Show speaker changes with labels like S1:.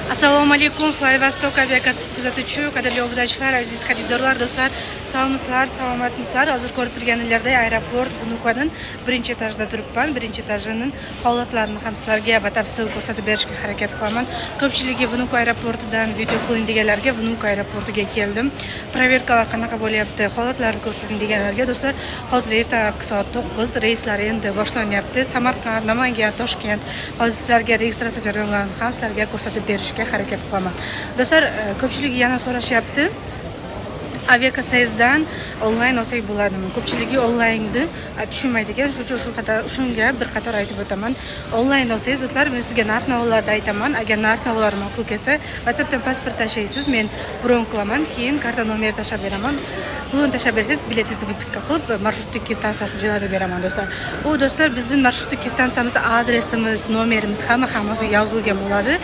S1: Assalomu alaykum, Fly aviakassasi kuzatuvchi, qadrli obunachilar, aziz xaridorlar, do'stlar, sog'misizlar, salomatmisizlar? Hozir ko'rib turganinglardek, aeroport Vnukovoning birinchi etajida turibman. Birinchi etajining holatlarini ham sizlarga batafsil ko'rsatib berishga harakat qilaman. Ko'pchiligi Vnukovo aeroportidan video qiling deganlarga Vnukovo aeroportiga keldim. Проверка lar qanaqa bo'lyapti, holatlarni ko'rsating deganlarga, do'stlar, hozir ertalabki soat 9, reyslar endi boshlanyapti. Samarqand, Namangan, Toshkent. Hozir sizlarga registratsiya jarayonlarini ham sizlarga ko'rsatib berishga harakat qilaman. Do'stlar, ko'pchiligi yana so'rashyapti, aviakassangizdan onlayn olsak bo'ladimi? Ko'pchiligi onlaynni tushunmaydi ekan, shuning uchun shu qator, shunga bir qator aytib o'taman. Onlayn olsangiz, do'stlar, men sizga narx navolarni aytaman. Agar narx navolar ma'qul kelsa, WhatsAppdan pasport tashlaysiz, men bron qilaman, keyin karta nomeri tashlab beraman. Pulini tashlab bersangiz, biletingizni выписка qilib, marshrutlik kvitansiyasini jo'natib beraman, do'stlar. U, do'stlar, bizning marshrutlik kvitansiyamizda adresimiz, nomerimiz, hamma hammasi yozilgan bo'ladi.